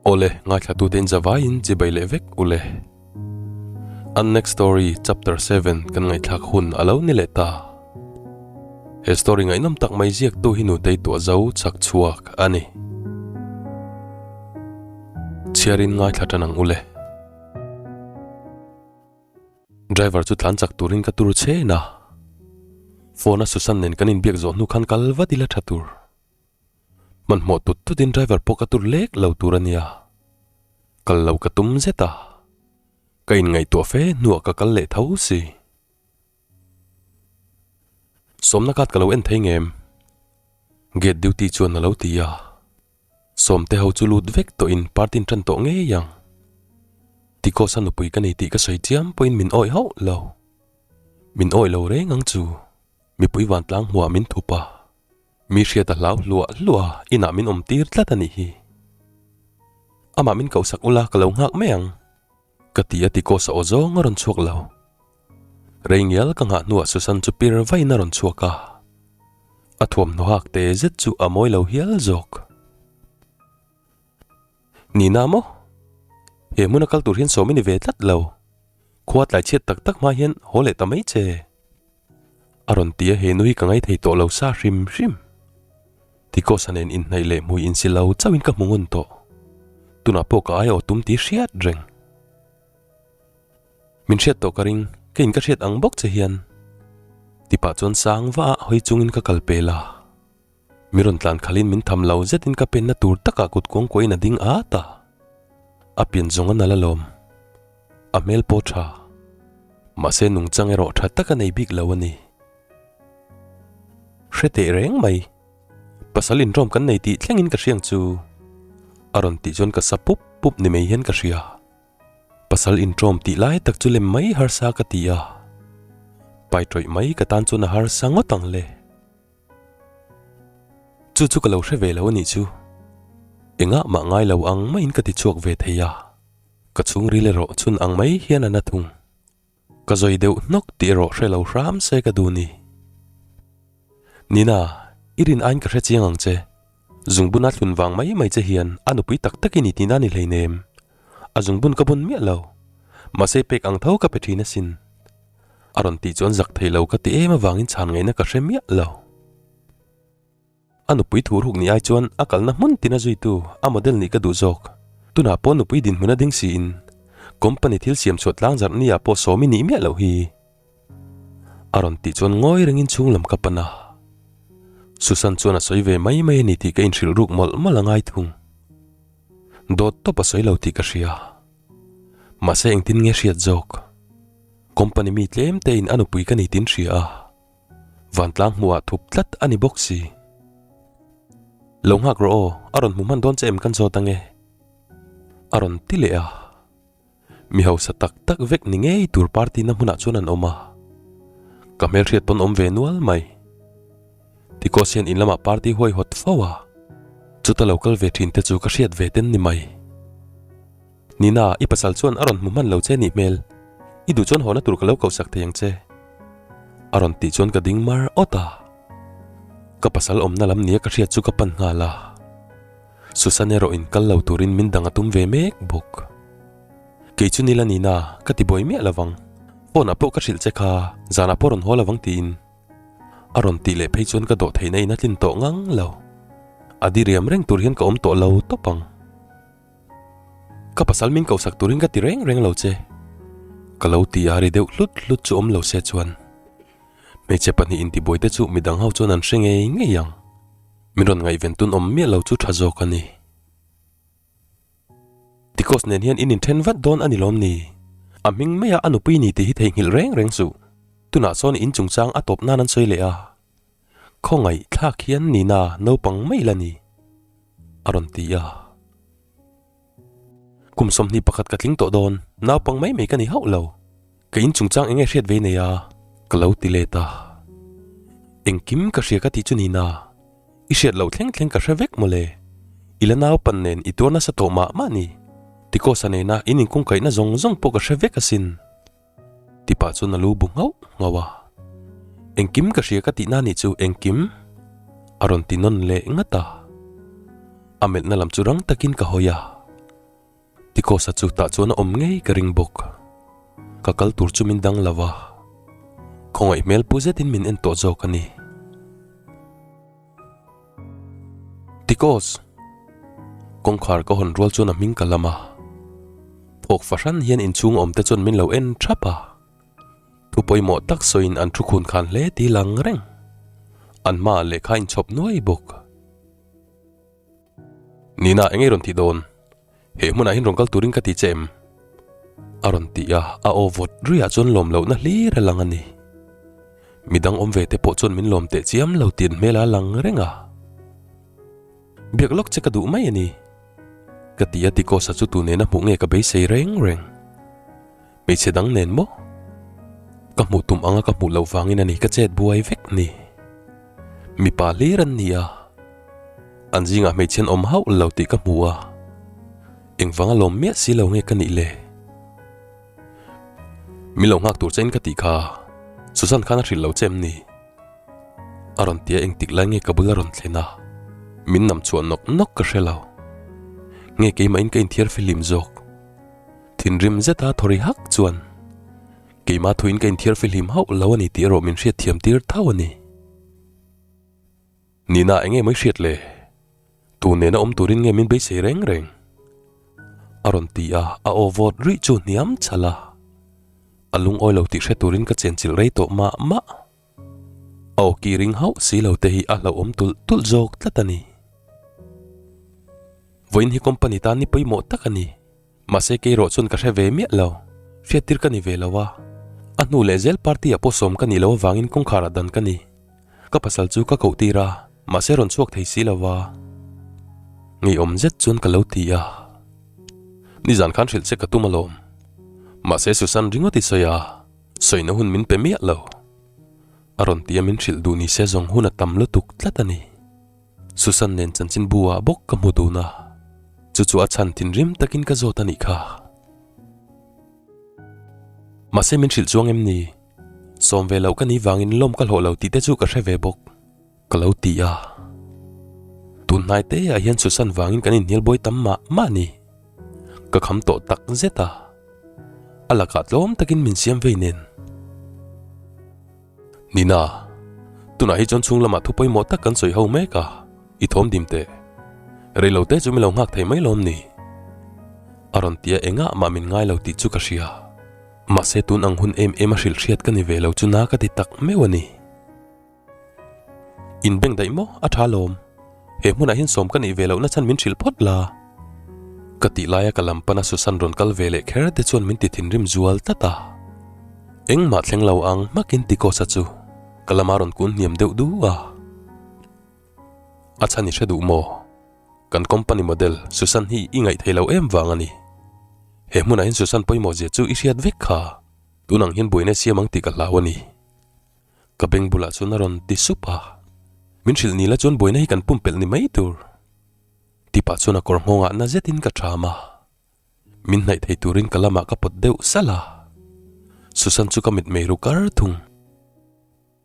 Awle, ngaithlatute in zavaiin chibai leh vek ule. An next story chapter 7 kan ngaihthlak hun a lo ni leh ta. He story ngaihnawm tak mai ziaktu hi nutei tuah zo chak chhuak a ni. Chhiarin ngaithla tan ang ule. Driver chu tlan chak turin ka tur chen a. Phone a Susan nen kan inbiak zawh hnu khan kal vat ila tha tur. Hmanhmawh tut tutin driver pawh ka tur lek lo tur a nia. Kal lo ka tum zet a. Ka inngaihtuah fe hnuah ka kal leh tho si. Sawmna card ka lo en thei ngem? Gate duty chuan a lo ti a. Sawmte ho chu lut vek tawhin party in tan tawh ngei ang. Tikos a nupui ka nei tih ka sawi chiam pawhin min awih hauh lo. Min awih lo reng ang chu. Mipui vantlang hmuah min thup a. Mi hriat a hlau hluah hluah a, inah min awm tir tlat a nih hi. Amah min kohsak ula ka lo nghak mai ang. Ka ti a Tikos a aw zawng a rawn chhuak lo. Rei ngial ka nghah hnuah Susan chu pir vain a rawn chhuak a. A thuamhnaw hak te zet chu a mawi lo hial zawk. Nina maw? He hmuna kal tur hian sawm i ni ve tlat lo. Khua tlai chhiat tak tak hma hian haw leh ta mai che. A rawn ti a he nu hi ka ngaithei tawh lo sa hrim hrim. Tikosa nen inhnaih leh hmui insi lo chauhin ka hmu ngun tawh. Tunah pawh ka ai aw tum tih hriat reng. Min hriat tawh ka ring, ka in ka hriat ang bawk che hian. Tipah chuan sang va ah hawi chungin ka kal pel a. Mi rawn tlan khalhin min tham lo zetin ka penna tur takah kut kuangkuahin a ding at a. A pian zawng a nal alawm. A hmel pawh tha. Mahse nungchang erawh tha tak a nei bik lo a ni. Hre teh reng mai. Pasal inrawm kan nei tih thlengin ka hriang chu. A rawn tih chuan ka sa pup pup ni mai hian ka hria. Pasal intawm tih lai tak chu lem mai harsa ka ti a, pai tawih mai ka tan chuan a harsa ngawt ang le. Chu chu ka lo hre ve lo a nih chu. Engah mah ngai lo ang maiin ka ti chhuak ve thei a, ka chhungril erawh chhun ang mai hian a na thung. Ka zawi deuh hnawk tih erawh hre lo hram se ka duh ni. Nina, i rin aiin ka hre chiang ang che. Zungbuna thlun vang mai mai che hian a nupui tak takin i tihna ni hleinem. A zungbun ka bun miah lo. Mahse pek ang tho ka pe thin asin. A rawn tih chuan zak thei lo ka ti em avangin chhan ngaihna ka hre miah lo. A nupui thu ruk ni ai chuan a kalna hmun tina zuitu a model nih ka duh zawk. Tunah pawh nupui dinhmun a ding siin company thil siam chhuah tlang zarh nia pawh sawm i nih miah loh hi. A rawn tih chuan ngawi rengin chhung lam ka pan a. Susan chuan a sawi ve mai mai a ni tih ka inhrilh ruk mawlh mawlh a ngai thung. Dawt tawp a sawi lo tih ka hria. Mahse engtin nge hriat zawk? Company mi tlem te in a nupui ka ni tin hria a. Vantlang hmuhah thup tlat a ni bawk si. Lo nghak rawh aw, a rawn hmu hman dawn che em kan zawt ange. A rawn ti leh a. Mi hausa tak tak vek ni ngei tur party na hmunah chuan an awm a. Ka hmelhriat pawn awm ve nual mai. Tikos hian in lamah party huai hawt fo a. Chuta lo kal ve thin te chu ka hriat ve ten ni mai. Nina, i pasal chuan a rawn hmu hman lo che nih hmel. I duh chuan hawhna tur ka lo kohsak thei ang che. A rawn tih chuan ka ding mar awt a. Ka pasal awmna lam nia ka hriat chu ka pan nghal a. Susan erawh in kal lo turin min dang a tum ve mek bawk. Kei chu nila nina ka ti buai miah lovang. Phone ah pawh ka hrilh che kha, zanah pawh rawn haw lovang tiin. A rawn tih leh phei chuan ka dawh theihna in a tlin tawh ngang lo. A diriam reng tur hian ka awm tawh lo tawp ang. Ka pasal min kohsak turin ka ti reng reng lo che. Ka lo ti a ri deuh hlut hlut chu awm lo se chuan. Hmeichhe pahnih intibuai te chu midang ho chuan an hre ngei ngei ang. Min rawn ngaihven tun awm miah lo chu tha zawk a ni. Tikos nen hian in inthen vat dawn a ni lawm ni? A hming maia a nupui ni tih hi theihnghilh reng reng suh. Tunah sawn in chungchang a tawp nan an sawi leh a. Khawngaih thlak hian Nina naupang mai la ni. A rawn ti a. Kum 21 ka tling tawh dawn, naupang mai mai ka ni hauh lo. Ka in chungchang eng nge hriat ve nei a? Ka lo ti let a. Engkim ka hria ka tih chu nina. I hriat loh thleng thleng ka hre vek mawle. I la naupan nen i tuar nasa tawh mah mah ni. Tikosa nena in inkungkaihna zawng zawng pawh ka hre vek asin. Tipah chuan a lu bu nghauh nghauh a. Engkim ka hria ka tihna nih chu engkim? A rawn ti nawn leh ngat a. A melhna lam chu rang takin ka hawi a. Tikosa chu tah chuan a awm ngei ka ring bawk. Ka kal tur chu min dang lo a, khawngaih hmel pu zetin min en tawh zawk a ni. Tikos! Kawngkhar ka hawn rual chuan a hming ka lam a, phawk fahran hian inchhung awm te chuan min lo en thap a. Thu pawimawh tak sawiin an thu khun khan hle ti lang reng. An hmaah lehkha inchhawp nuai bawk. Nina eng ei rawn tih dawn? He hmunah hian rawn kal turin ka ti che em? A rawn ti a, a aw vawt ruiah chuan lawm lohna hlir a lang a ni. Midang awm ve te pawh chuan min lawm teh chiam lo tih an hmel a lang reng a. Biak lawk che ka duh mai a ni. Ka ti a, Tikosa chu tu nena hmuh nge ka beisei reng reng. Hmeichhe dang nen maw? Ka hmuh tum anga ka hmuh loh vangin a ni ka chet buai vek ni. Mipa hlir an ni a, an zingah hmeichhe an awm hauh lo tih ka hmu a, engvanga lawm miah si lo nge ka nih le? Min lo nghak tur che in ka tih kha, Susan khan a hrilh lo che em ni? A rawn ti a engtik lai nge ka bul a rawn thlen a, min nam chhuah nawk nawk ka hre lo. Nge keimahin ka inthiar fihlim zawk? Thinrim zeta thawri hak chuan keimah thuin ka inthiar fihlim hauh lo a ni tih erawh min hriatthiam tir tho a ni. Nina eng nge mai hriat le? Tu nena awm turin nge min beisei reng reng? A rawn ti a, a aw vawt rih chu hniam chhalh a. A lungawi lo tih hre turin ka chenchilh rei tawh mah mah. A aw ki ring hauh si lo te hi a hlauhawm tulh tulh zawk tlat a ni. Vawiin hi company tan ni pawimawh tak a ni. Mahse kei erawh chuan ka hre ve miah lo, hriattir ka ni ve lo a. A hnu leh zel party ah pawh sawm ka nih loh avangin kawngkhar ah dan ka ni. Ka pasal chu ka koh tir a, mahse rawn chhuak thei si lo a. Ngeiawm zet chuan ka lo ti a. Nizan khan hrilh che ka tum alawm. Mahse Susan ringawt i sawi a, sawina hun min pe miah lo. A rawn ti a min hrilh duh ni se zawng hun a tam lutuk tlat a ni. Susan nen chanchin bu ah bawk ka hmu dun a, chu chu a chhan thinrim takin ka zawt a nih kha. Mahse min hrilh chuang em ni? Sawm ve loh ka nih vangin lawm ka hlawh lo tih te chu ka hre ve bawk, ka lo ti a. Tun hnai te ah hian Susan vangin kan inhnial buai tam mah mah ni. Ka kham tawh tak zet a, a lakah tlawm takin min siam vei nen. Nina, tunah hi chuan chhung lamah thu pawimawh tak kan sawi ho mek a, i thawm dim teh. Rei lo te chu min lo nghak thei mai lawm ni? A rawn ti a, engah mah min ngai lo tih chu ka hria. Mahse tun ang hun em em a hrilh hriat ka ni ve lo chu na ka ti tak meuh a ni. In beng daih maw? A tha lawm. He hmunah hian sawm ka nih ve lohna chhan min hrilh phawt la. Ka tih laia ka lam pana Susan rawn kal ve leh kher te chuan min ti thinrim zual tlat a. Engmah thleng lo ang hmakin Tikosa chu ka lama rawn kun hniam deuh du a. A chhan i hre duh maw? Kan company model Susan hi i ngaih thei lo em vang a ni. He hmunah hian Susan pawimawh zia chu i hriat vek kha. Tun ang hian buaina siam ang tih ka hlau a ni. Ka beng bulah chuan a rawn ti sup a. Min hrilh ni la chuan buaina hi kan pumpelh ni mai tur. Tipah chuan a kawr nghawngah na zetin ka ṭham a. Min hnaih thei turin ka lamah ka pawt deuh salh a. Susan chu ka mitmei ru kar thung.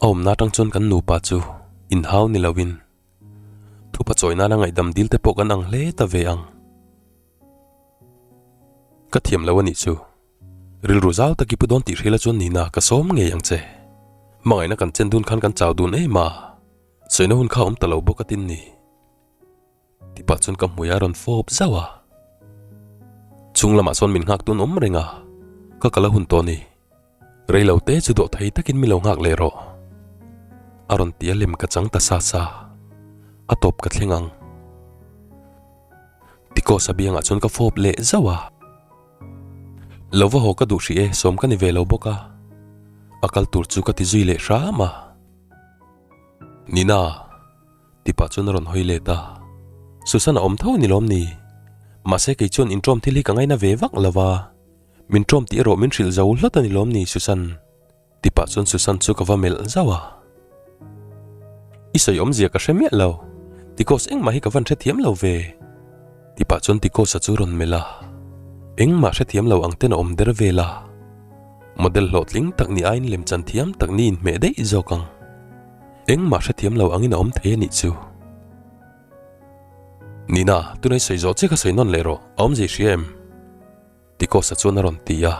A awmna atang chuan kan nupa chu inhau ni loin thupa chawi nana ngaihdam dil te pawh kan ang hle ta ve ang. Ka thiam lo a nih chu. Rilru zau tak i pu dawn tih hrila chuan nina ka sawm ngei ang che. Hmangaihna kan chen dun khan kan chau dun em a, sawina hun kha a awm ta lo bawk a tin ni. Tipah chuan ka hmui a rawn fawp zauh a. Chhung lamah sawn min nghak tun awm reng a, ka kal a hun tawh ni. Rei lo te chu dawh thei takin min lo nghak leh rawh. A rawn ti a lem ka chang ta sa sa. A tawp ka thleng ang. Tikosa biangah chuan ka fawp leh zauh a. Lo va haw ka duh hrih e, sawm ka ni ve lo bawk a. A kal tur chu ka ti zui leh hram a. Nina. Tipah chuan a rawn hawi let a, Susan a awm tho ni lawm ni? Mahse kei chuan inṭawm thil hi ka ngaina ve vak lo va, min ṭawm tih erawh min hrilh zo hlawt a ni lawm ni Susan? Tipah chuan Susan chu ka va melh zauh a. I sawi awmzia ka hre miah lo, Tikos engmah hi ka van hrethiam lo ve. Tipah chuan Tikosa chu rawn melh a, engmah hrethiam lo ang ten a awm der vel a, model hlawhtling tak ni aiin lemchan thiam tak ni inhmeh daih zawk ang. Engmah hrethiam lo angin a awm thei a nih chu. Nina, tunai sawi zawh che kha sawi nawn leh rawh, a awmzei hria em? Tikosa chuan a rawn ti a.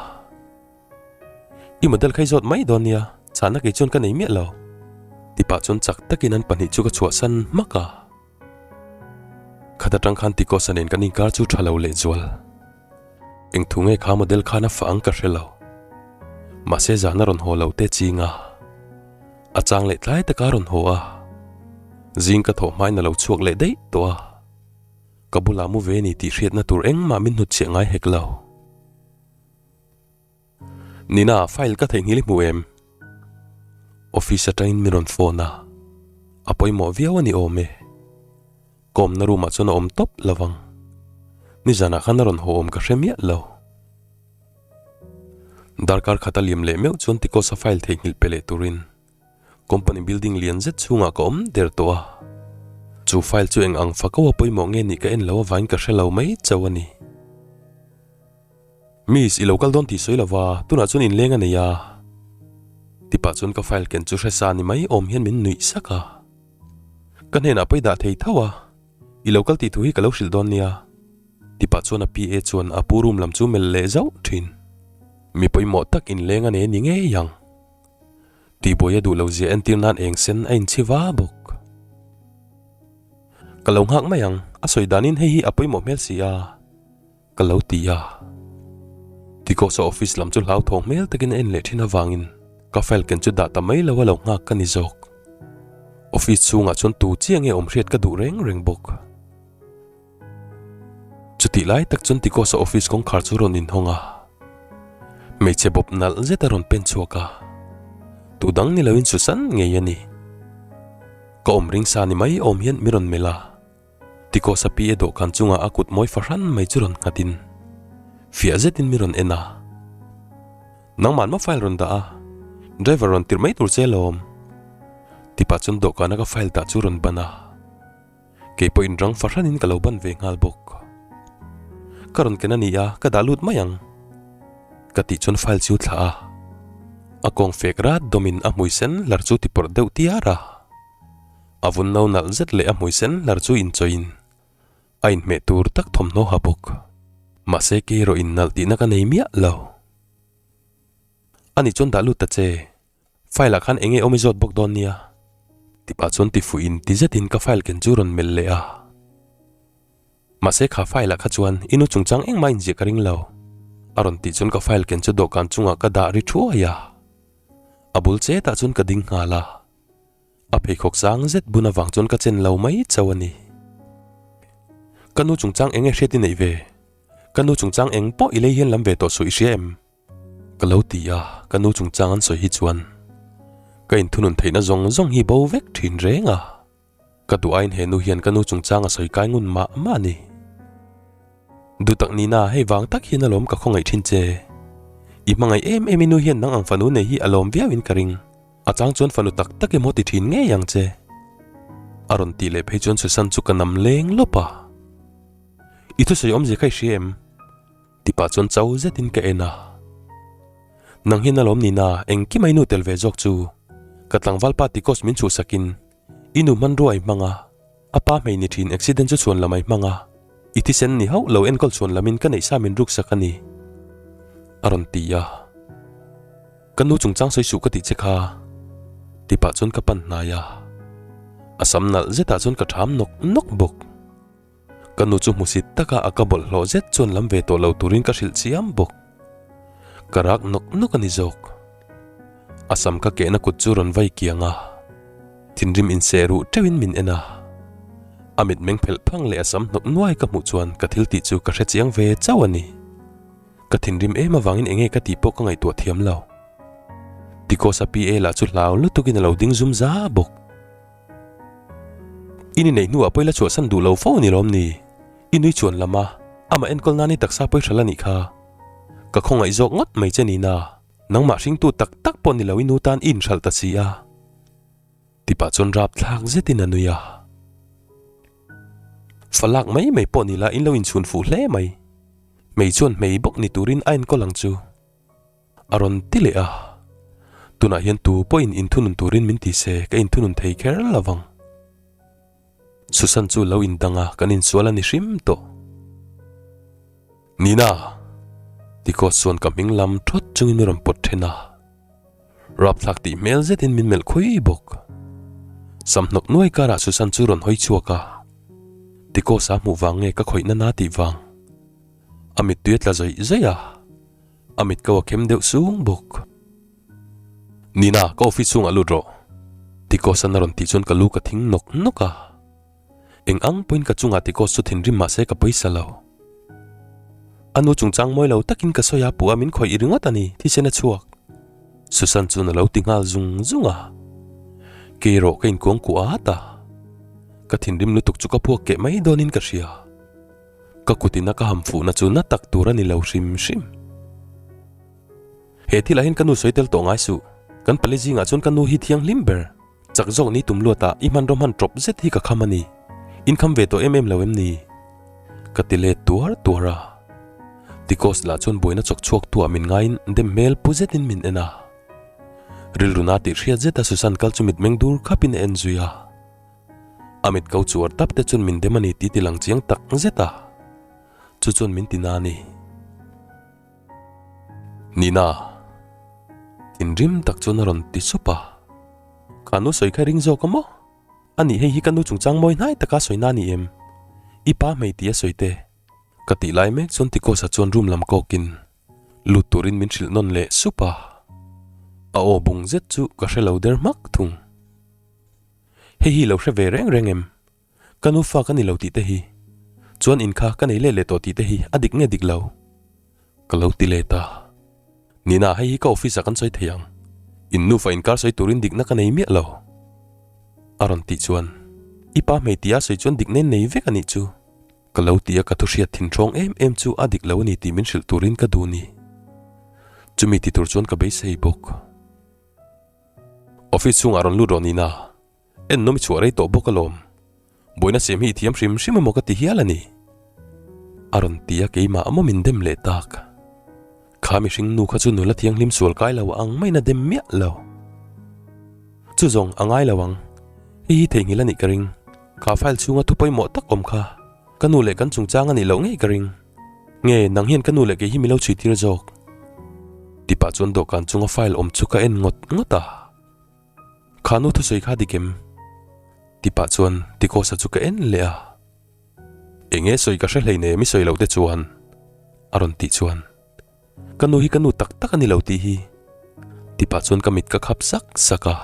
I model kha i zawt mai dawn nia, chhahna kei chuan ka nei miah lo. Tipah chuan chak takin an pahnih chu ka chhuahsan hmak a. Khat atang khan Tikosa nen kan inkar chu tha lo lehzual. Eng thu nge kha model khan a fah ang ka hre lo. Mahse zan a rawn haw lo te ching a. A chang leh tlai taka a rawn haw a. Zing ka thawh hmain a lo chhuak leh daih tawh a. Ka bulah mu ve ni tih hriatna tur engmah min hnutchhiah ngai hek lo. Nina, file ka theihnghil i hmu em? Office atangin min rawn phone a, a pawimawh viau a ni awm e. Ka awmna room ah chuan a awm tawp lo vang. Nizanah khan a rawn haw awm ka hre miah lo. Darkar khat a liam leh meuh chuan Tikosa file theihnghilh pe leh turin Company building lian zet chhungah ka awm der tawh a. Chu file chu eng ang fako a pawimawh nge nih ka en lo avangin ka hre lo mai chauh a ni. Miss, i lo kal dawn tih sawi lova, tunah chuan inleng a nei a. Tipah chuan ka file ken chu hre sa ni mai awm hian min nuih sak a. Ka hnenah pawh i dah thei tho a, i lo kal tih thu hi ka lo hrilh dawn nia. Tipah chuan a PA chuan a pu room lam chu melh leh zauh thin. Mi pawimawh tak inleng a nei a ni ngei ang. Tihbuai a duh lo zia entir nan eng sen a inchhi va bawk. Ka lo nghak mai ang, a sawi danin hei hi a pawimawh hmel si a. Ka lo ti a. Tikosa office lam chu hlauthawng hmel takin a en leh thin avangin ka file ken chu dah ta mai lo a lo nghak ka ni zawk. Office chhungah chuan tu chiah nge awm hriat ka duh reng reng bawk. Chutih lai tak chuan Tikosa office kawngkhar chu rawn inhawng a. Hmeichhe bawp nalh zet a rawn pen chhuak a. Tu dang ni loin Susan ngei a ni. Ka awm ring sa ni mai awm hian mi rawn melh a. Tikosa pi e dawhkan chungah a kut mawi fahran mai chu rawn nghatin fiah zetin mi rawn en a. Nangmah maw file rawn dah a, driver rawn tirh mai tur che alawm. Tipah chuan dawhkana ka file dah chu rawn ban a. Kei pawhin rang fahranin ka lo ban ve nghal bawk. Ka rawn ken a ni a, ka dah lut mai ang. Ka tih chuan file chu thlah a. A kawng fek rat dawmin a hmui sen hlar chu tipawrh deuh tiar a. A vun no nalh zet leh a hmui sen hlar chu inchawin a inhmeh tur tak thawmhnaw ha bawk. Mahse kei erawh in nalh tihna ka nei miah lo. Ani chuan dah lut ta che. File ah khan enge awm i zawt bawk dawn nia. Tipah chuan ti fuh in ti zetin ka file ken chu rawn melh leh a. Mahse kha file ah kha chuan i nu chungchang engmah inziah ka ring lo. A rawn tih chuan ka file ken chu dawhkan chungah ka dah ri thuai a. A bul chetah chuan ka ding nghal a. A pheikhawk sang zet bun avang chuan ka chen lo mai chauh a ni. Ka nu chungchang eng nge hriat i neih ve? Ka nu chungchang eng pawh i lei hian lam ve tawh suh i hria em? Ka lo ti a, ka nu chungchang an sawi hi chuan ka inthunun theihna zawng zawng hi bo vek thin reng a. Ka duh aiin he nu hian ka nu chungchang a sawi kai ngun mah mah a ni. Duhtak nina hei vang tak hian alawm ka khawngaih thin che. I hmangaih em em i nu hian nang ang fanu nei hi alawm viauin ka ring. A chang chuan fanu tak tak emaw ti thin ngei ang che. A rawn tih leh phei chuan Susan chu ka nam leng lawp a. I thusawi awmzia kha i hria em? Tipah chuan chau zetin ka en a. Nang hian alawm nina engkim a i nu tel ve zawk chu. Ka tlangval pa Tikos min chhuhsakin i nu hmanrua i hmang a, a pa hmei ni thin accident chu chhuan lam a i hmang a, i thisen ni hauh lo enkawl chhuan lamin ka neihsa min ruksak a ni. A rawn ti a. Ka nu chungchang sawi suh ka tih che kha. Tipah chuan ka pan hnai a. A sam nalh zetah chuan ka ṭham nawk nawk bawk. Ka nu chu hmusit taka a ka bawlhhlawh zet chuan lam ve tawh lo turin ka hrilh chiam bawk. Ka rak nawk nawk a ni zawk. A sam ka kehna kut chu rawn vai kiang a. Thinrim inseh ruh teuhin min en a. A mitmeng phelh phang leh a sam hnawk nuai ka hmuh chuan ka thil tih chu ka hre chiang ve chauh a ni. Ka thinrim em avangin enge ka tih pawh ka ngaihtuah thiam lo. Tikosa PA lah chu hlau lutukin a lo ding zum za bawk. I ni neih hnuah pawh i la chhuahsan duh lo fo a ni lawm ni? I nui chuan lam a, amah enkawl nan i taksa pawh i hral a nih kha. Ka khawngaih zawk ngawt mai che nina, nangmah hringtu tak tak pawh ni lo i nu tan i inhralh ta si a. Tipah chuan rapthlak zetin a nui a. Falak mai mai pawh ni la in lo inchhun fuh hle mai. Hmei chuan hmei bawk ni turin a enkawl ang chu. A rawn ti leh a. Tunah hian tu pawhin inthunun turin min ti se ka inthunun thei kher lo vang. Susan chu lo indang a kan insual a ni hrim tawh. Nina! Tikos chuan ka hming lam thawt chungin min rawn pawt then a. Rapthlak tih hmel zetin min melh khui bawk. Sam hnawk nuai karah Susan chu rawn hawi chhuak a. Tikos a hmuh vang nge ka khawih nana tih vang. A mittui a tla zawih zawih a. A mit ko a khem deuh sung bawk. Nina, ka office chhungah lut rawh. Tikos-an a rawn tih chuan ka lu ka thing nawk nawk a. Eng ang pawhin ka chungah Tikos chu thinrim mah se ka pawisa lo. A nu chungchang mawi lo takin ka sawi a, puh a min khawih i ringawt a ni, thisen a chhuak. Susan chuan a lo ti nghal zung zung a. Kei erawh ka inkuang kuah at a. Ka thinrim lutuk chu ka phuak keh mai dawnin ka hria. Ka kutin a ka ham fuhna chu na tak tur a ni lo hrim hrim. He thilah hian ka nu sawi tel tawh ngai suh. Kan pali zingah chuan ka nu hi thianghlim ber. Chak zawk ni tum luatah i hmanraw hman tawp zet hi ka kham a ni. In kham ve tawh em em lo em ni? Ka ti let tuar tuar a. Tikos lah chuan buaina chawk chhuak tuah min ngaiin dem hmel pu zetin min en a. Rilru na tih hriat zeta Susan kal chu mitmeng dur khapin a en zui a. A mit ko chuar tap te chuan min dem a ni tih ti lang chiang tak zet a. Chu chuan min ti na a ni. Nina. Thinrim tak chuan a rawn ti sup a. Kha nu sawi kha i ring zawk a maw? A nih hei hi ka nu chungchang mawi hnai taka sawi na a ni em? I pa hmei tih a sawi te. Ka tih lai mek chuan Tikosa chuan room lam kawkin lut turin min hrilh nawn leh sup a. A aw bung zet chu ka hre lo der hmak thung. Hei hi lo hre ve reng reng em? Ka nu fa ka ni lo tih te hi. Chuan in kha ka nei let leh tawh tih te hi a dik nge dik lo? Ka lo ti let a. Nina hei hi ka office ah kan sawi thei ang. In nufa inkar sawi turin dikna ka nei miah lo. A rawn tih chuan i pa hmei tia sawi chuan dikna in nei vek a nih chu. Ka lo ti a ka thu hriat thin hrawng em em chu a dik lo a ni tih min hrilh turin ka duh ni. Chumi ti tur chuan ka beisei bawk. Office chhungah rawn lut rawh Nina. En nawm i chhuah rei tawh bawk alawm. Buaina siam hi i thiam hrim hrim emaw ka ti hial a ni. A rawn ti a keimah maw min dem leh tak. Kha mihring nu kha chu nula thianghlim sual kai lo ang maiin a dem miah lo. Chu zawng a ngai lo ang. Hei hi theihnghilh a nih ka ring. Kha file chhunga thu pawimawh tak awm kha. Ka nu leh kan chungchang a nih loh ngei ka ring. Nge nang hian ka nu leh kei hi mi lo chhui tir zawk. Tipah chuan dawhkan chunga file awm chu ka en ngawt ngawt a. Kha nu thusawi kha dik em? Ti pah chuan Tikosa chu ka en leh a. Enge sawi ka hre hleinem i sawi loh te chuan a rawn tih chuan Ka nu hi ka nu tak tak a ni lo tih hi ti pah chuan ka mit ka khap sak sak a.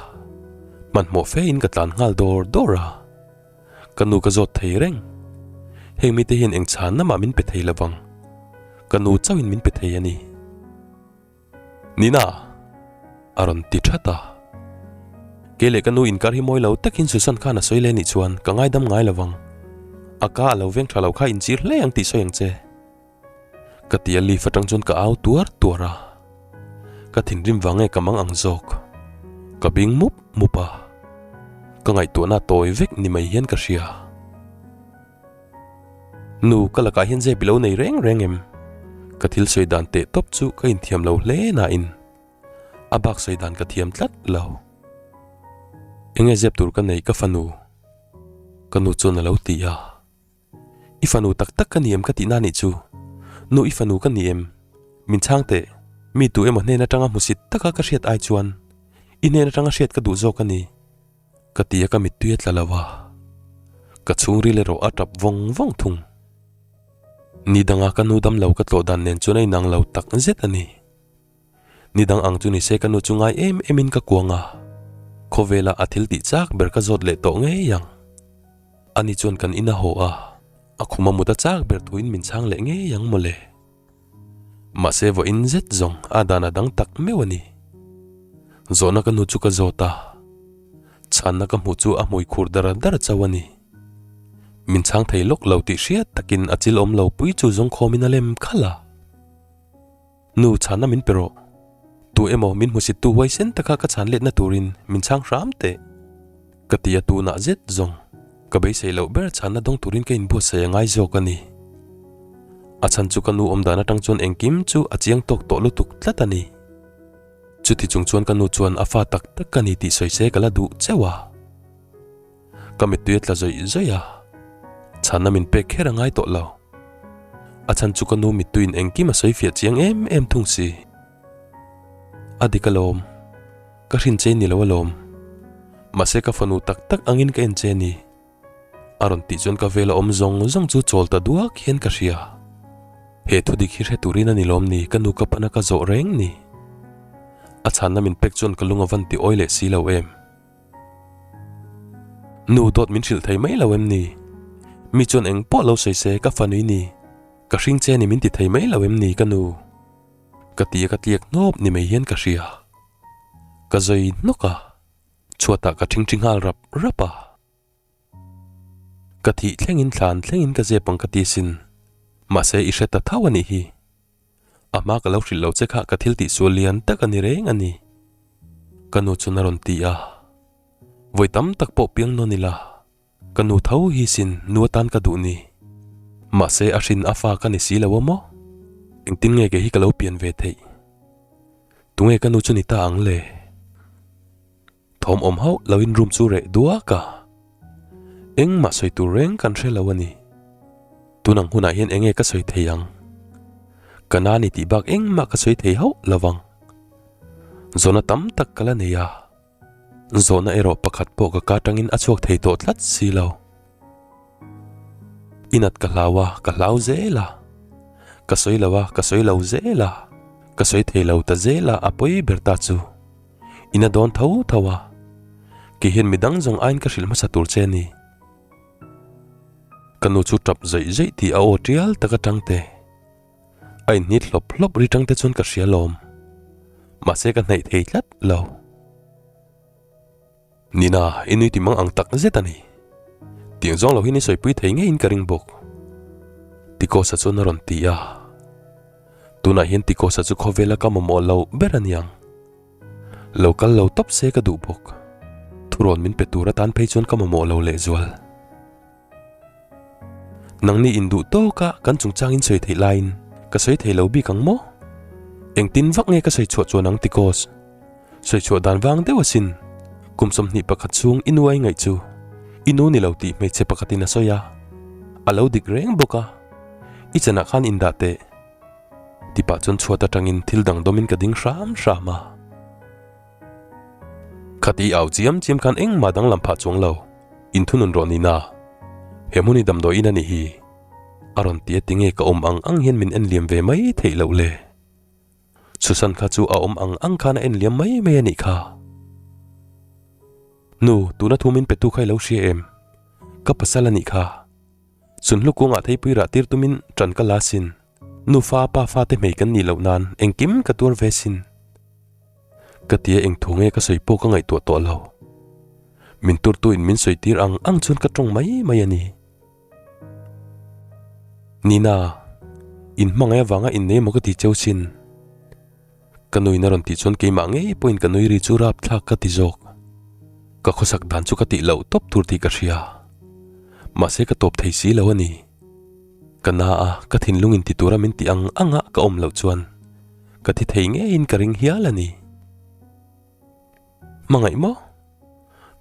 Hmanhmawh fe in ka tlan nghal dawr dawr a. Ka nu ka zawt thei reng. Heng mite hian eng chhanna mah min pe thei lovang. Ka nu chauhin min pe thei a ni. Nina! A rawn ti that a. Kei leh ka nu inkar hi mawi lo takin Susan khan a sawi leh anih chuan ka ngaidam ngai lo vang. A ka a lo veng tha lo kha inchir hle ang tih sawi ang che. Ka ti a lift atang chuan ka au tuar tuar a. Ka thinrim vang nge ka mang ang zawk. Ka bing mup mup a. Ka ngaihtuahna a tawi vek ni mai hian ka hria. Nu, ka lakah hian zep i lo nei reng reng em? Ka thil sawi dan teh tawp chu ka inthiam lo hle nain a bak sawi dan ka thiam tlat lo. Enge zep tur ka nei ka fanu? Ka nu chuan a lo ti a. I fanu tak tak ka ni em ka tihna nih chu? Nu, i fanu ka ni em? Min chhang teh, mi tu emaw hnen atanga hmusit taka ka hriat ai chuan i hnen atanga hriat ka duh zawk a ni. Ka ti a ka mittui a tla lo a, ka chhungril erawh a tap vawng vawng thung. Ni danga ka nu dam lo ka tlawh dan nen chuan a inang lo tak zet a ni. Ni dang ang chu ni se ka nu chu ngai em em in ka kuang a, khawvela a thil tih chak ber ka zawt leh tawh ngei ang. Ani chuan kan in a haw a, a khum a mut a chak ber thuin min chhang leh ngei ang mawle. Mahse vawiin zet zawng a dan a dang tak meuh a ni. Zawhna ka nu chu ka zawt a, chhanna ka hmuh chu a hmui khur dar dar chauh a ni. Min chhang thei lawk lo tih hriat takin a chil awm lo pui chu zawng khawmin a lem khalh a. Nu chhanna min pe rawh. Tu emaw min hmusittu huaisen taka ka chhan letna turin min chhang hram teh. Ka ti a tunah zet zawng ka beisei loh ber chhanna dawng turin ka inbuatsaih a ngai zawk a ni. A chhan chu ka nu awm dan atang chuan engkim chu a chiang tawk tawh lutuk tlat a ni. Chuti chung chuan ka nu chuan a fa tak tak ka ni tih sawi se ka la duh cheuh a. Ka mittui a tla zawih zawih a, chhanna min pek kher a ngai tawh lo. A chhan chu ka nu mittuiin engkim a sawi fiah chiang em em thung si. A dik alawm. Ka hrin che ni lo alawm. Mahse ka fanu tak tak angin ka en che ni. A rawn tih chuan ka vela awm zawng zawng chu chawl ta duak hian ka hria. He thu dik hi hre turin a ni lawm ni ka nu ka pana ka zawh reng ni. A chhanna min pek chuan ka lung a van ti awi leh si lo em. Nu dawt min hrilh thei mai lo em ni? Mi chuan eng pawh lo sawi se ka fanui ni, ka hring che ni min ti thei mai lo em ni ka nu? Ka ti a ka tliak hnawp ni mai hian ka hria. Ka zawi hnawk a, chhuatah ka ṭhingṭhi nghal rap rap a. Ka thih thlengin thlan thlengin ka zep ang ka ti sin. Mahse i hre ta tho a nih hi. A hma ka lo hrilh lo che kha ka thil tih sual lian tak a ni reng a ni. Ka nu chuan a rawn ti a. Vawi tam tak pawh piang nawn ila, ka nu tho hi sin nu atan ka duh ni. Mahse a hrin a fa ka ni si lo a maw? Engtin nge kei hi ka lo pian ve theih? Tunge ka nu chu ni ta ang le? Thawm awm hauh loin room chu reh duak a, engmah sawi tur reng kan hre lo a ni. Tun ang hunah hian enge ka sawi thei ang? Ka na ni tih bak engmah ka sawi thei hauh lo vang. Zawhna tam tak ka la nei a, zawhna erawh pakhat pawh ka ka tangin a chhuak thei tawh tlat si lo. I nat ka hlau a, ka hlau zel a. Ka sawi lo a, ka sawi lo zel a. Ka sawi thei lo ta zel a, a pawi ber ta chu. I na dawn tho tho a, kei hian midang zawng aiin ka hrilh hmasa tur che a ni. Ka nu chu tap zaih zaih tih a aw tial tak atang te, a inhnit hlawp hlawp ri tang te chuan ka hria lawm. Mahse ka hnaih thei tlat lo. Nina, i nui ti mang ang tak zet a ni. Tiang zawng lo hian i sawipui thei ngeiin ka ring bawk. Tikosa chuan a rawn ti a. Tunah hian Tikosa chu khawvela ka mamawh lo ber a niang. Lo kal lo tawp se ka duh bawk. Thurawn min pe tur atan phei chuan ka mamawh lo lehzual. Nangni induh tawka kan chungchangin sawi theih laiin ka sawi thei lo bik ang maw? Engtin vak nge ka sawi chhuah chuan ang Tikos? Sawi chhuah dan vang deuh asin. Kum 21 chhung i nu ai ngaih chu i nu ni lo tih hmeichhe pakhatin a sawi a, a lo dik reng bawk a. I chanah khan indah teh. Tipah chuan chhuat atangin thil dang dawmin ka ding hram hram a. Khati au chiam chiam khan engmah danglam phah chuang lo, inthunun rawh nina. He hmun hi damdawi in a ni hi. A rawn ti a tinge ka awm ang ang hian min en liam ve mai theih loh le. Susan kha chu a awm ang ang khan a en liam mai mai a nih kha. Nu, tuna thu min petu kha i lo hria em? Ka pasal a nih kha. Sunhlu kungah theipui rah tir tumin ṭan ka la sin. Nufa pa fate hmei kan nih loh nan engkim ka tuar ve sin. Ka tia eng thu nge ka sawi pawh ka ngaihtuah tawh lo. Min turtu in min sawi tir ang ang chuan ka tawng mai mai a ni. Nina, in hmangaih avanga innei maw ka ti cheu sin. Ka nuin a rawn tih chuan keimah ngei pawhin ka nui ri chu rapthlak ka ti zawk. Ka khawsak dan chu ka tih loh tawp tur tih ka hria. Mahse ka tawp thei si lo a ni. Ka na a, ka thinlung in ti tura min tih ang anga ka awm loh chuan ka thi thei ngeiin ka ring hial a ni. Hmangaih maw?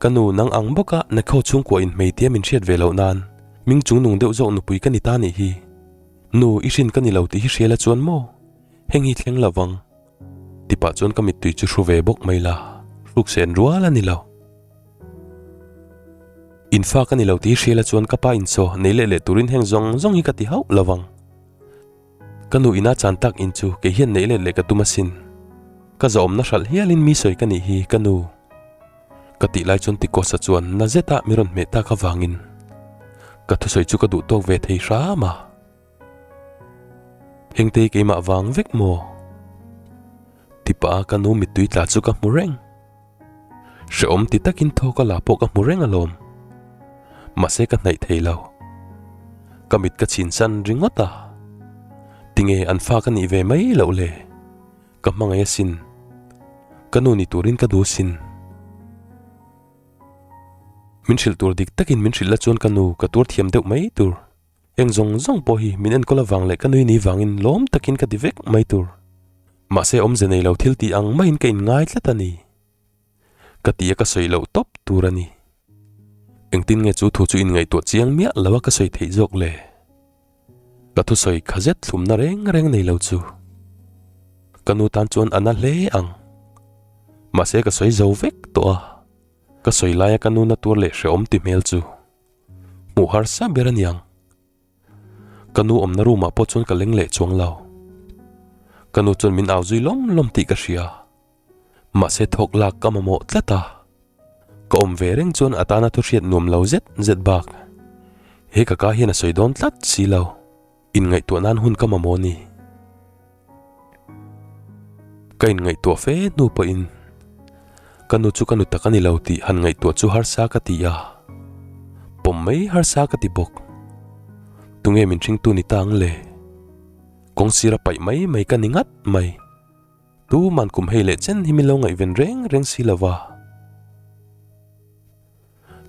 Ka nu nang ang bawka Nakho chhungkua in hmei tia min hriat ve loh nan ming chungnung deuh zawk nupui ka ni ta nih hi. Nu, i hrin ka ni lo tih hi hria la chuan maw? Heng hi thleng lo vang. Tipah chuan ka mittui chu hru ve bawk mai la, hruksen rual a ni lo. In fa ka ni lo tih hria la chuan ka pa inchaw nei leh leh turin heng zawng zawng hi ka ti hauh lo vang. Ka nu ina chan tak in chu kei hian neih let leh ka tum asin. Ka zawhawmna hralh hialin mi sawi ka nih hi ka nu. Ka tih lai chuan Tikosa chuan na zeta mi rawn hmeh tak avangin ka thusawi chu ka duh tawk ve thei hram a. Hengtei keimah vang vek maw? Tipa ka nu mittui tla chu ka hmu reng. Hrehawm ti takin thaw ka la pawh ka hmu reng alawm. Mahse ka hnaih thei lo. Ka mit ka chhin san ringawt a. Tinge an fa ka nih ve mai loh le? Ka hmangaih asin. Ka nu ni turin ka duh asin. Min hrilh tur dik takin min hrilh la chuan ka nu ka tuar thiam deuh mai tur. Eng zawng zawng pawh hi min enkawl avang leh ka nui ni vangin lawm takin ka ti vek mai tur. Mahse awmze nei lo thil tih ang maiin ka inngai tlat a ni. Ka ti a ka sawi loh tawp tur a ni. Engtin nge chu thu chu inngaihtuah chiang miah lo a ka sawi theih zawk le? Ka thusawi kha zet thlumna reng reng nei lo chu ka nu tan chuan a na hle ang. Mahse ka sawi zo vek tawh a, ka sawi laia ka nu na tur leh hrehawm ti hmel chu hmuh harsa ber a niang. Ka nu awmna room ah pawh chuan ka leng leh chuang lo. Ka nu chuan min au zui lawm lawm tih ka hria. Mahse thawk lak ka mamawh tlat a. Ka awm ve reng chuan a tana thu hriat nuam lo zet zet bak. He ka ka hian a sawi dawn tlat si lo. Inngaihtuah nan hun ka mamawh ni. Ka inngaihtuah fe hnu pawhin ka nu chu ka nu tak a ni lo tih han ngaihtuah chu harsa ka ti a, pawm mai harsa ka ti bawk. Tunge min hringtu ni ta ang le? Kawng sira paih mai mai ka ni ngat mai. Tuman kum hei leh chen hi min lo ngaihven reng reng si lo va.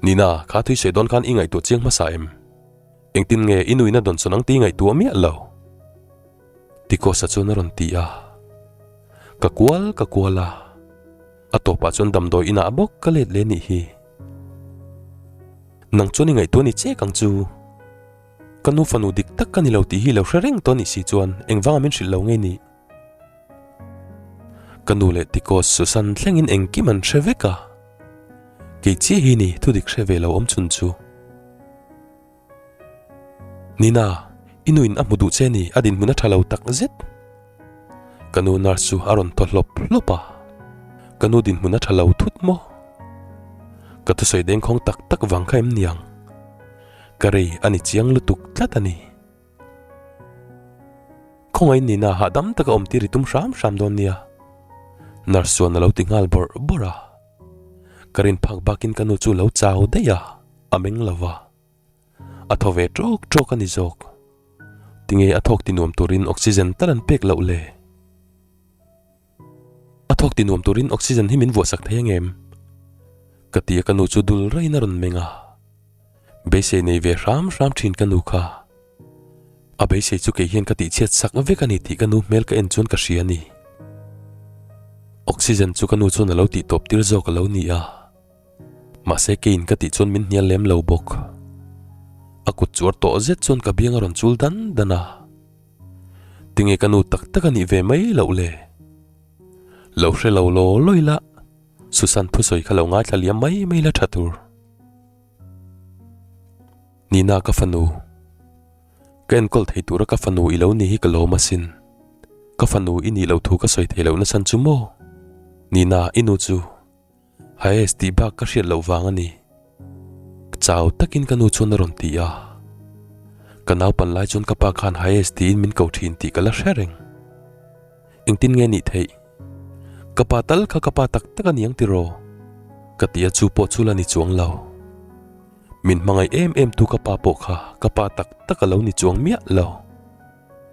Nina, kha thui sawi dawn khan i ngaihtuah chiang hmasa em? Engtin nge i nuina dawn sawn ang tih i ngaihtuah miah lo? Tikosa chuan a rawn ti a. Ka kual ka kual a, a tawpah chuan damdawi inah bawk ka let leh nih hi. Nang chuan i ngaihtuah ni chek ang chu. Ka nu fanu dik tak ka ni lo tih hi lo hre reng tawh nih si chuan engvanga min hrilh lo nge nih? Ka nu leh Tikos Susan thlengin engkim an hre vek a, kei chiah hi ni thudik hre ve lo awm chhun chu. Nina, i nuin a hmu duh che ni, a dinhmun a tha lo tak zet. Ka nu nurse chu a rawn thaw hlawp hlawp a, ka nu dinhmun a tha lo thut maw? Ka thusawi dengkhawng tak tak vang kha em niang? Ka rei a ni chiang lutuk tlat a ni. Khawngaih nina hahdam taka awm tir i tum hram hram dawn nia. Nurse chuan a lo ti nghal bawrh bawrh a. Ka rin phak bakin ka nu chu lo chau daih a, a meng lo va. A thaw ve tawk tawk a ni zawk. Tinge a thawk ti nuam turin oxygen tal an pek loh le? A thawk ti nuam turin oxygen hi min vuahsak thei ang em? Ka ti a ka nu chu dul raiin a rawn meng a. Beisei nei ve hram hram thin ka nu kha. A beisei chu kei hian ka tihchhiat sak vek a ni tih ka nu hmel ka en chuan ka hria a ni. Oxygen chu ka nu chuan a lo tih tawp tir zawk a lo ni a. Mahse keiin ka tih chuan min hnial lem lo bawk. A kut chuar tawh zet chuan ka biang a rawn chul dan dan a. Tinge ka nu tak tak a nih ve mai loh le? Lo hre lo law lawi la, Susan thusawi kha lo ngaithla liam mai mai la tha tur. Nina ka fanu, ka enkawl thei tura ka fanu i lo ni hi ka lawm asin. Ka fanu i nih loh thu ka sawi thei loh nasan chu maw? Nina, i nu chu Haes tih bak ka hriat loh vang a ni. Chau takin ka nu chuan a rawn ti a. Ka naupan lai chuan ka pa khan Haes tiin min ko thin tih ka la hre reng. Engtin nge nih theih? Ka pa tal kha ka pa tak tak a niang tiraw? Ka ti a chu pawh chu la ni chuang lo. Min hmangaih em em tu ka pa pawh kha ka pa tak tak a lo ni chuang miah lo.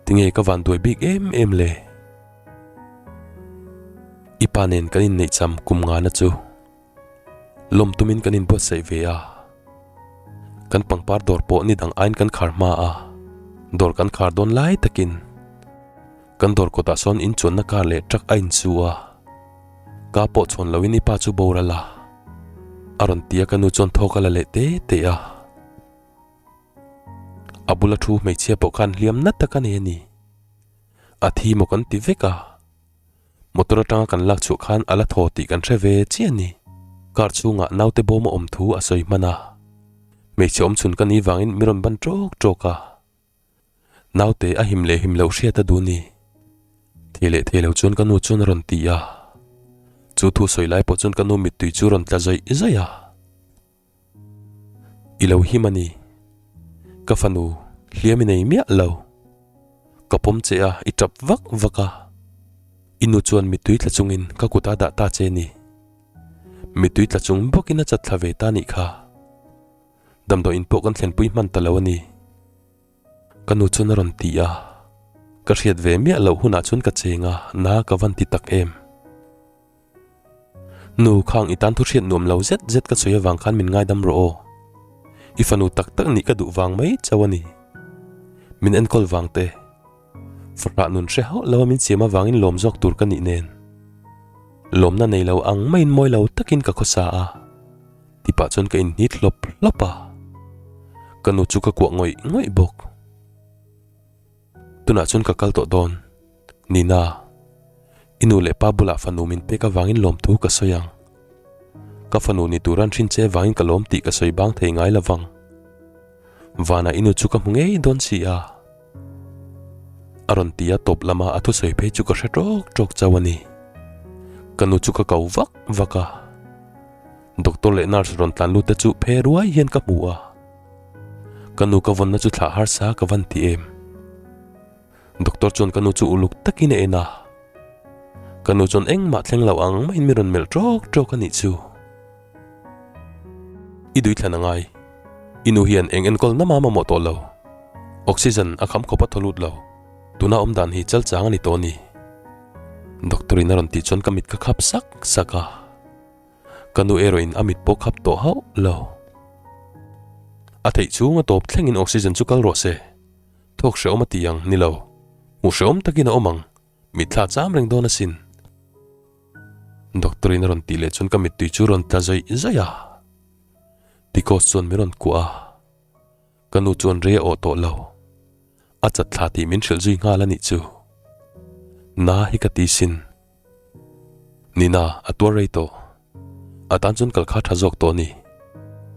Tinge ka van duai bik em em le? I pa nen kan inneih cham kum ngana chu lawm tumin kan inbuatsaih ve a. Kan pangpar dawr pawh ni dang aiin kan khar hma a, dawr kan khar dawn lai takin kan dawr kawtah sawn inchuanna kar leh truck a insu a, ka pawh chhawn loin i pa chu boral a, a rawn ti a ka nu chuan thawk a la leh te te a. A bula thu hmeichhia pawh khan hliam na tak a nei a ni. A thi maw kan ti vek a, motor atanga kan lak chhuah khan a la thaw tih kan hre ve chiah a ni. Car chhungah naute bawm a awm thu a sawi hman a, hmeichhe awm chhun ka nih vangin mi rawn ban tawk tawk a, naute a him leh him loh hriat a duh ni. Thei leh thei lo chuan ka nu chuan a rawn ti a, chu thu sawi lai pawh chuan ka nu mittui chu rawn tla zawih zawih a. I lo him a ni. Ka fanu hliam i nei miah lo. Ka pawm che a, i tap vak vak a. I nu chuan mittui tla chungin ka kut a dah ta che ni. Mittui tla chung bawkin a chat thla ve ta nih kha. Damdawiin pawh kan thlenpui hman ta lo a ni. Ka nu chuan a rawn ti a, ka hriat ve miah loh hunah chuan ka cheng a, na ka van ti tak em. Nu, khang i tan thu hriat nuam lo zet zet ka sawi avang khan min ngaidam rawh aw. I fanu tak tak nih ka duh vang mai chauh a ni. Min enkawl vang te. Fahrah nun hre hauh lo a min siam avangin lawm zawk tur ka nih nen. Lawmna nei lo ang maiin mawi lo takin ka khawsa a. Tipah chuan ka inhnit hlawp hlawp a. Ka nu chu ka kuah ngawih ngawih bawk. Tunah chuan ka kal tawh dawn. Nina, i nu leh pa bulah fanu min pek avangin lawmthu ka sawi ang. Ka fanu ni tur an hrin che vangin ka lawm tih ka sawi bang thei ngai lo vang. Vanah i nu chu ka hmu ngei dawn si a. A rawn ti a tawp lama a thusawi phei chu ka hre tawk tawk chauh a ni. Ka nu chu ka ko vak vak a. Doctor leh nurse rawn tlan lut te chu phe ruai hian ka hmu a. Ka nu ka vawnna chu thlah harsa ka van ti em. Doctor chuan ka nu chu uluk takin a en a. Ka nu chuan engmah thleng lo ang maiin mi rawn melh tawk tawk a nih chu. I dui thlan a ngai. I nu hian eng enkawl na mah mamawh tawh lo. Oxygen a kham khawp a thaw lut lo. Tuna awm dan hi chal chang a ni tawh a ni. Doctor in a rawn tih chuan ka mit ka khap sak sak a. Ka nu erawh in a mit pawh khap tawh hauh lo. A theih chhung a tawp thleng in oxygen chu kal rawh se. Thawk hrehawm a ti ang, ni lo. Hmuh hrehawm takin a awm ang. Mitthla cham reng dawn asin. Doctor in a rawn tih leh chuan ka mittui chu rawn tla zawih zawih a. Tikos chuan min rawn kuah a. Ka nu chuan rei a awh tawh lo. A chat thla tih min hrilh zui nghal a nih chu. Na hi ka ti sin. Nina, a tuar rei tawh. A tan chuan kal kha tha zawk tawh a ni.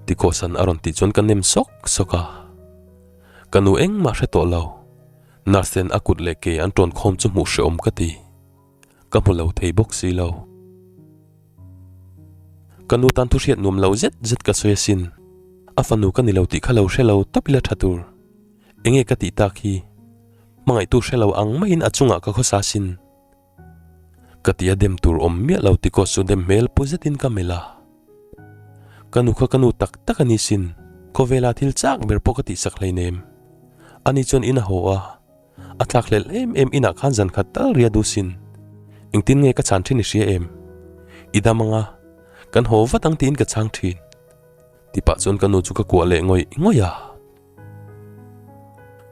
Tikosan a rawn tih chuan ka nem sawk sawk a. Ka nu engmah hre tawh lo. Nurse ten a kut leh ke an tawn khawm chu hmuh hrehawm ka ti. Ka hmu lo thei bawk si lo. Ka nu tan thu hriat nuam lo zet zet ka sawi asin. A fanu ka ni lo tih kha lo hre lo tawp ila tha tur. Enge ka tih tak hi? Hmangaihtu hre lo ang maiin a chungah ka khawsa asin. Ka ti a dem tur awm miah lo tikaw chu dem hmel pu zetin ka melh a. Ka nu kha ka nu tak tak a ni sin, khawvela thil chak ber pawh ka tihsak hleinem. Ani chuan in a haw a, a thlak hlelh em em inah khan zan khat tal ria duh sin. Engtin nge ka chhan thin i hria em? I dam anga, kan haw vat ang tiin ka chhang thin. Tipah chuan ka nu chu ka kuah leh ngawih ngawih a.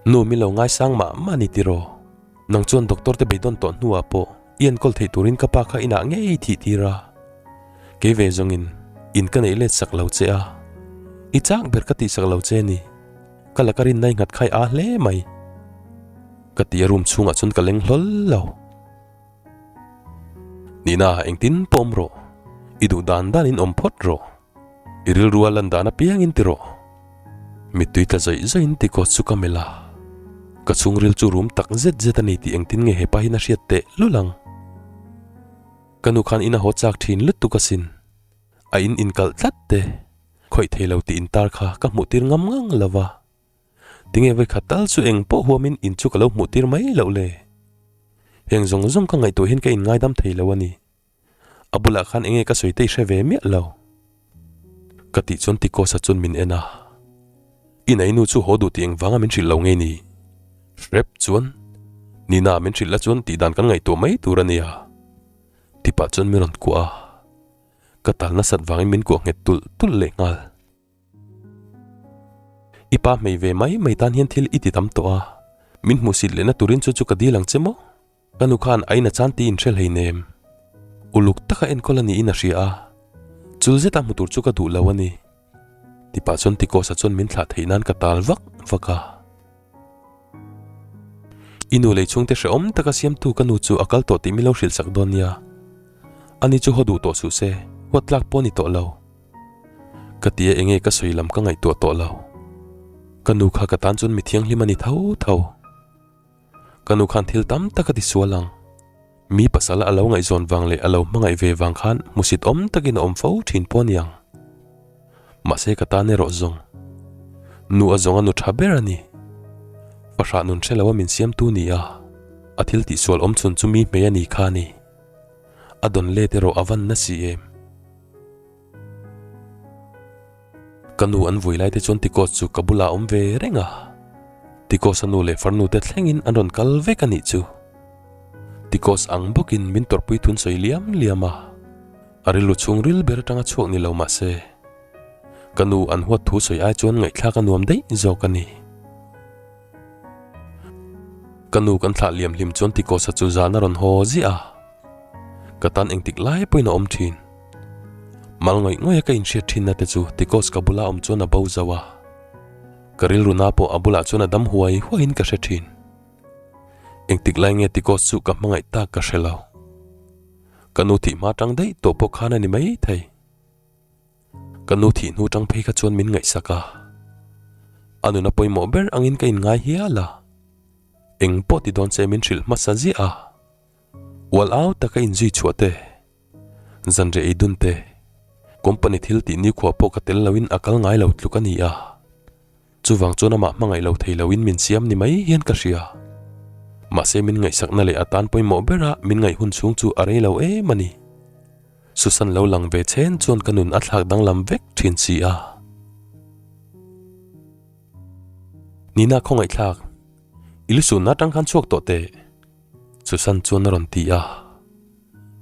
Nu mi lo ngaisang mah mah ni tiraw? Nang chuan doctor te beidawn tawh hnuah pawh i enkawl theih turin ka pa kha inah ngei thih tir a. Kei ve zawngin in ka neih let sak lo che a. I chak ber ka tih sak lo che ni. Ka laka rinna i nghat khai a hle mai. Ka ti a room chhungah chuan ka leng hlawl lo. Nihna engtin pawh awm rawh. I duh dan danin awm phawt rawh. I rilru a lan dan apiangin ti rawh. Mittui tla zawih zawihin ti kawt chu ka melh a. Ka chhungril chu rum tak zet zet a ni tih engtin nge hepa hian a hriat teh lul ang. Ka nu khan in a haw chak thin lutuk asin. A in inkalh tlat te, khawih thei lo tih intar kha ka hmuh tir ngam ngang lo va. Tinge vawikhat tal chu eng pawh huamin in chu ka lo hmuh tir mai loh le. Heng zawng zawng ka ngaihtuah hian ka inngaidam thei lo a ni. A bulah khan enge ka sawi te i hre ve miah lo. Ka tih chuan Tikosa chuan min en a. I nainu chu haw duh tih engvanga min hrilh lo nge ni? Hrep chuan, Nina min hrilh la chuan tih dan kan ngaihtuah mai tur a nia. Tipah chuan min rawn kuah a. Ka tal nasat vangin min kuah nghet tulh tulh leh nghal. I pa hmei ve mai mai tan hian thil i ti tam tawh a. Min hmuhsit lehna turin chu chu ka dil ang che maw? Ka nu khan a in a chan tiin hre hleinem. Uluk taka enkawl a niin a hria a, chul zeta hmu tur chu ka duh lo a ni. Tipah chuan Tikawsa chuan min thlah theih nan ka tal vak vak a. I nu lei chhungte hrehawm taka siamtu ka nu chu a kal tawh tih min lo hrilh sak dawn nia. Ani chu haw duh tawh suh se, huat tlak pawh a ni tawh lo. Ka ti a enge ka sawi lam ka ngaihtuah tawh lo. Ka nu kha ka tan chuan mi thianghlim a ni tho tho. Ka nu khan thil tam tak a ti sual ang. Mi pasal a lo ngaihzawn vang leh a lo hmangaih ve vang khan hmusit awm takin a awm fo thin pawh a ni ang. Mahse ka tan erawh zawng. Nu a zawng a nu tha ber a ni. Fahrah nun hre lo a min siamtu ni a, a thil tihsual awm chhun chu mi hmei a ni kha a ni. A dawn let erawh a van na si em. Ka nu an vui lai te chuan Tikos chu ka bulah a awm ve reng a. Tikos a nu leh farnu te thlengin an rawn kal vek a nih chu. Tikos ang bawkin min tawrhpui thun sawi liam liam a. A rilru chhung ril ber atanga chhuak ni lo mah se, ka nu an huat thu sawi ai chuan ngaihthlak a nuam daih zawk a ni. Ka nu kan thlah liam hlim chuan Tikosa chu zan a rawn haw ziah a. Ka tan engtik lai pawhin a awm thin. Mal ngawih ngawih a ka inhriat thinna te chu Tikos ka bula awm chuan a bo zo a. Ka rilru na pawh a bulah chuan a dam huai huaiin ka hre thin. Engtik lai nge Tikos chu ka hmangaih tak ka hre lo. Ka nu thih hma tang daih tawh pawh khan a ni mai thei. Ka nu thih hnu tang phei kha chuan min ngaihsak a. A nuna pawimawh ber angin ka inngai hial a. Eng pawh ti dawn che min hrilh hmasa ziah a. Ual au taka inzui chhuah te, zanriah ei dun te, company thil tih nikhua pawh ka tel loin a kal ngai lo tluk a ni a. Chuvang chuan amah hmangaih lo thei loin min siam ni mai hian ka hria. Mahse min ngaihsakna leh a tan pawimawh bera min ngaih hun chhung chu a rei lo em a ni. Susan lo lang ve chhen chuan ka nun a thlak danglam vek thin si a. Nina khawngaihthlak, i lusunna atang khan chhuak tawh teh. Susan chuan a rawn ti a.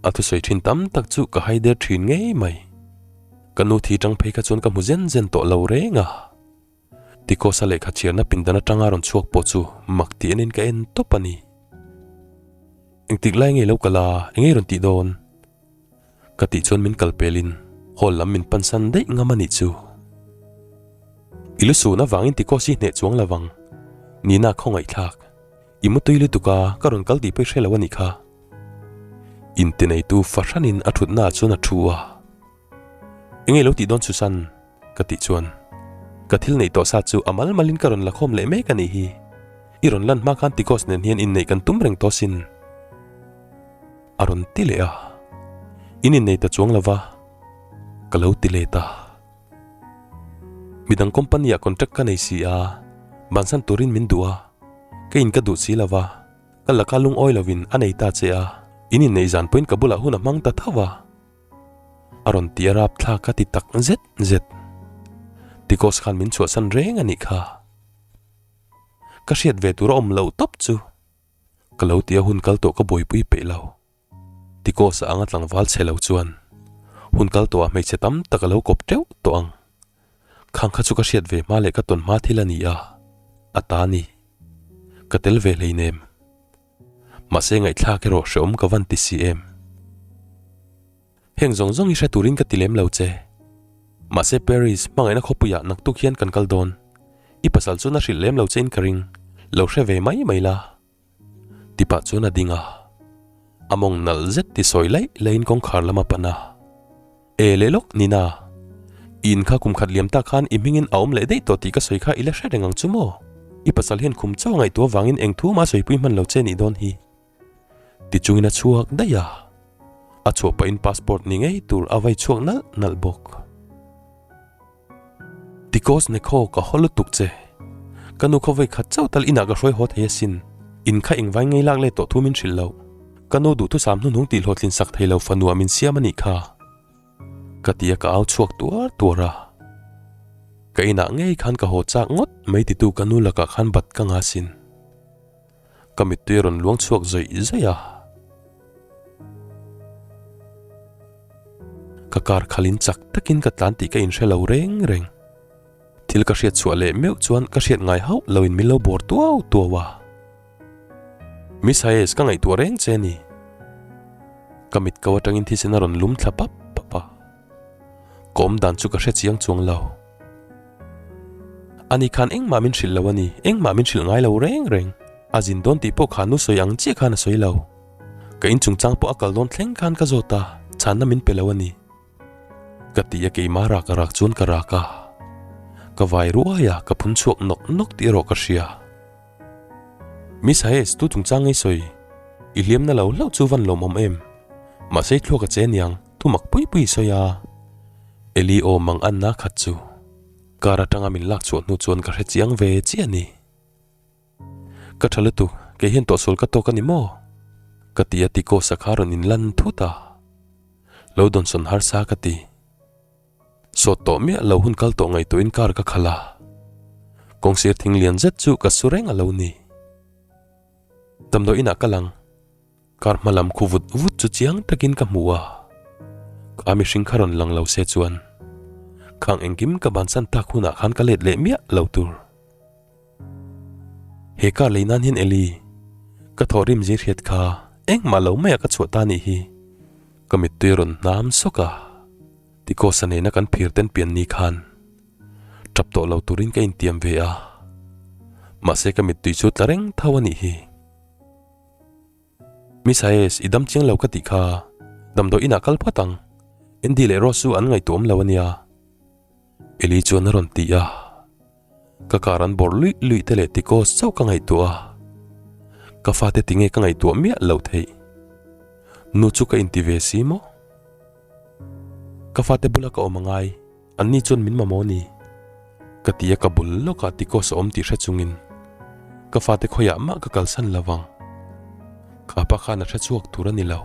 A thusawi thin tam tak chu ka hai der thin ngei mai. Ka nu thi tang phei kha chuan ka hmu zen zen tawh lo reng a. Tikawsa lehkha chhiarna pindan atanga rawn chhuak pawh chu mak tih enin ka en tawp a ni. Engtik lai ngei lo kal a, engei rawn tih dawn? Ka tih chuan min kal pelin hall lam min pansan daih ngam a nih chu. I lu sun avangin Tikawsi hneh chuang lovang. Nina khawngaihthlak. I mutui lutuk a, ka rawn kal tih pawh i hre lo a nih kha. Intineitu fahranin a thutna ah chuan a thu a. Enge lo tih dawn Susan? ka tih chuan ka thil neih tawh sa chu a mal malin ka rawn la khawm leh mek a nih hi. I rawn lan hma khan Tikos nen hian inneih kan tum reng tawh sin. A rawn ti leh a. In innei ta chuang lova ka lo ti let a. Midang company ah contract ka nei si a, bansan turin min duh a, ka in ka duh si lova. Ka laka lungawi lovin a nei ta che a, in inneih zan pawhin ka bulah hun a hmang ta tho a. A rawn ti a rapthlak ka ti tak zet zet. Tikos khan min chhuahsan reng a nih kha. Ka hriat ve tur a awm loh tawp chu. Ka lo ti a hun kal tawh ka buaipui peih lo. Tikos a anga tlangval chhe lo chuan hun kal tawhah hmeichhe tam tak a lo kawp teuh tawh ang. Khang kha chu ka hriat ve hma leh ka tawn hma thil a ni a, a ta ni. Ka tel ve hleinem. Mahse ngaihthlak erawh hreawm ka van ti si em. Heng zawng zawng hi hre turin ka ti lem lo che. Mahse Paris hmangaihna khawpuiah naktuk hian kan kal dawn. I pasal chuan a hrilh lem lo che in ka ring. Lo hre ve mai mai la. Tipah chuan a ding a. A mawng nalh zet ti sawi laih laihin kawngkhar lam a pan a. E leh lawk Nina. I in kha kum khat liam tak khan i hmingin a awm leh daih tawh tih ka sawi kha i la hre reng ang chu maw? I pasal hian khum chauh a ngaihtuah avangin eng thu mah sawipui hman lo che nih dawn hi. Ti chungin a chhuak daih a. A chhuah pahin passport ni ngei tur a vai chhuak nalh nalh bawk. Tikos Nekho ka haw lutuk che. Ka nu khawvei khat chauh tal inah ka hruai haw thei asin. In kha engvai ngei lak leh tawh thu min hrilh loh. Ka nu duhthusam hnuhnung tih hlawhtlin sak thei lo fanua min siam a nih kha. Ka ti a ka au chhuak tuar tuar a. Ka inah ngei khan ka haw chak ngawt mai titu ka nu lakah khan bat ka nga sin. Ka mittui a rawn luang chhuak zawih zawih a. Ka kar khalin chak takin ka tlan tih ka inhre lo reng reng. Thil ka hriat chhuah leh meuh chuan ka hriat ngai hauh loin min lo bawr tuau tuau a. Miss Hayes ka ngaihtuah reng che a ni. Ka mit ko atangin thisen a rawn lum thla pap pap a. Ka awm dan chu ka hre chiang chuang lo. Ani khan engmah min hrilh lo a ni, engmah min hrilh ngai lo reng reng. A zin dawn tih pawh kha nu sawi ang chiah khan a sawi lo. Ka inchungchang pawh a kal dawn thleng khan ka zawt a, chhanna min pe lo a ni. Ka ti a keimah rak rak chuan ka rak a. Ka vai ruai a, ka phun chhuak nawk nawk tih erawh ka hria. Miss Hayes, tu chungchang ngei sawi? I hliamna lo hlauh chu van lawmawm em? Mahse i thluak a che aniang, thu mak pui pui i sawi a. Eli aw mang anna khat chu car atanga min lak chhuah hnu chuan ka hre chiang ve chiah a ni. Ka tha lutuk, kei hian tawhsual ka tawk a ni maw? Ka ti a ti kaw sakha rawn inlan thut a. Lo dawnsawn harsa ka ti. Sawt tawh miah lo hun kal tawh ngaihtuahin car ka khalh a. Kawngsir thing lian zet chu ka su reng a lo ni. Damdawi inah ka lang. Car hma lam khu vut vut chu chiang takin ka hmu a. Ka mihring kha rawn lang lo se chuan khang engkim ka bansan tak hunah khan ka let leh miah lo tur. He car lei nan hian Eli, ka thawhrim zir hriat kha engmah lo maiah ka chhuah ta nih hi. Ka mittui a rawn hnam sawk a, Tikosa nena kan phir ten pian ni khan tap tawh lo turin ka intiam ve a, mahse ka mittui chu tla reng tho a nih hi. Miss Hayes, i dam chiang lo ka tih kha. Damdawi inah kal phawt ang. Andy leh Rose chu an ngaihtuah awm lo a nia. Eli chuan a rawn ti a. Ka car an bawrh luih luih te leh Ticos chauh ka ngaihtuah a. Ka fate tinge ka ngaihtuah miah loh theih. Nu chu ka inti ve si maw? Ka fate bula ka awm a ngai, anni chuan min mamawh ni? Ka ti a ka bul lawkah Ticos a awm tih hre chungin ka fate khawiah mah ka kalsan lo vang. Kha pa khan a hre chhuak tur a ni lo.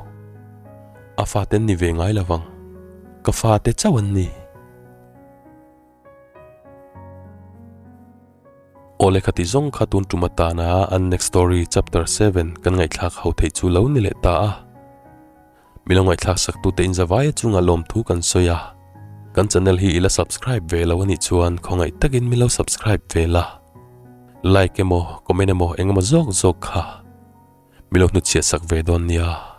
A fate an ni ve ngai lo vang. Ka fate chauh an ni. Awle khati zawng kha tun tum atana an next story chapter 7 kan ngaihthlak ho theih chu lo ni leh ta a. Milo ngaihthlak sak tute in zavaia chunga lawmthu kan sawi a. Kan channel hi ila subscribe ve lo anih chuan khawngaih takin milo subscribe ve la. Like emaw comment emaw engemaw zawk zawk kha milo hnutchhiah sak ve dawn nia.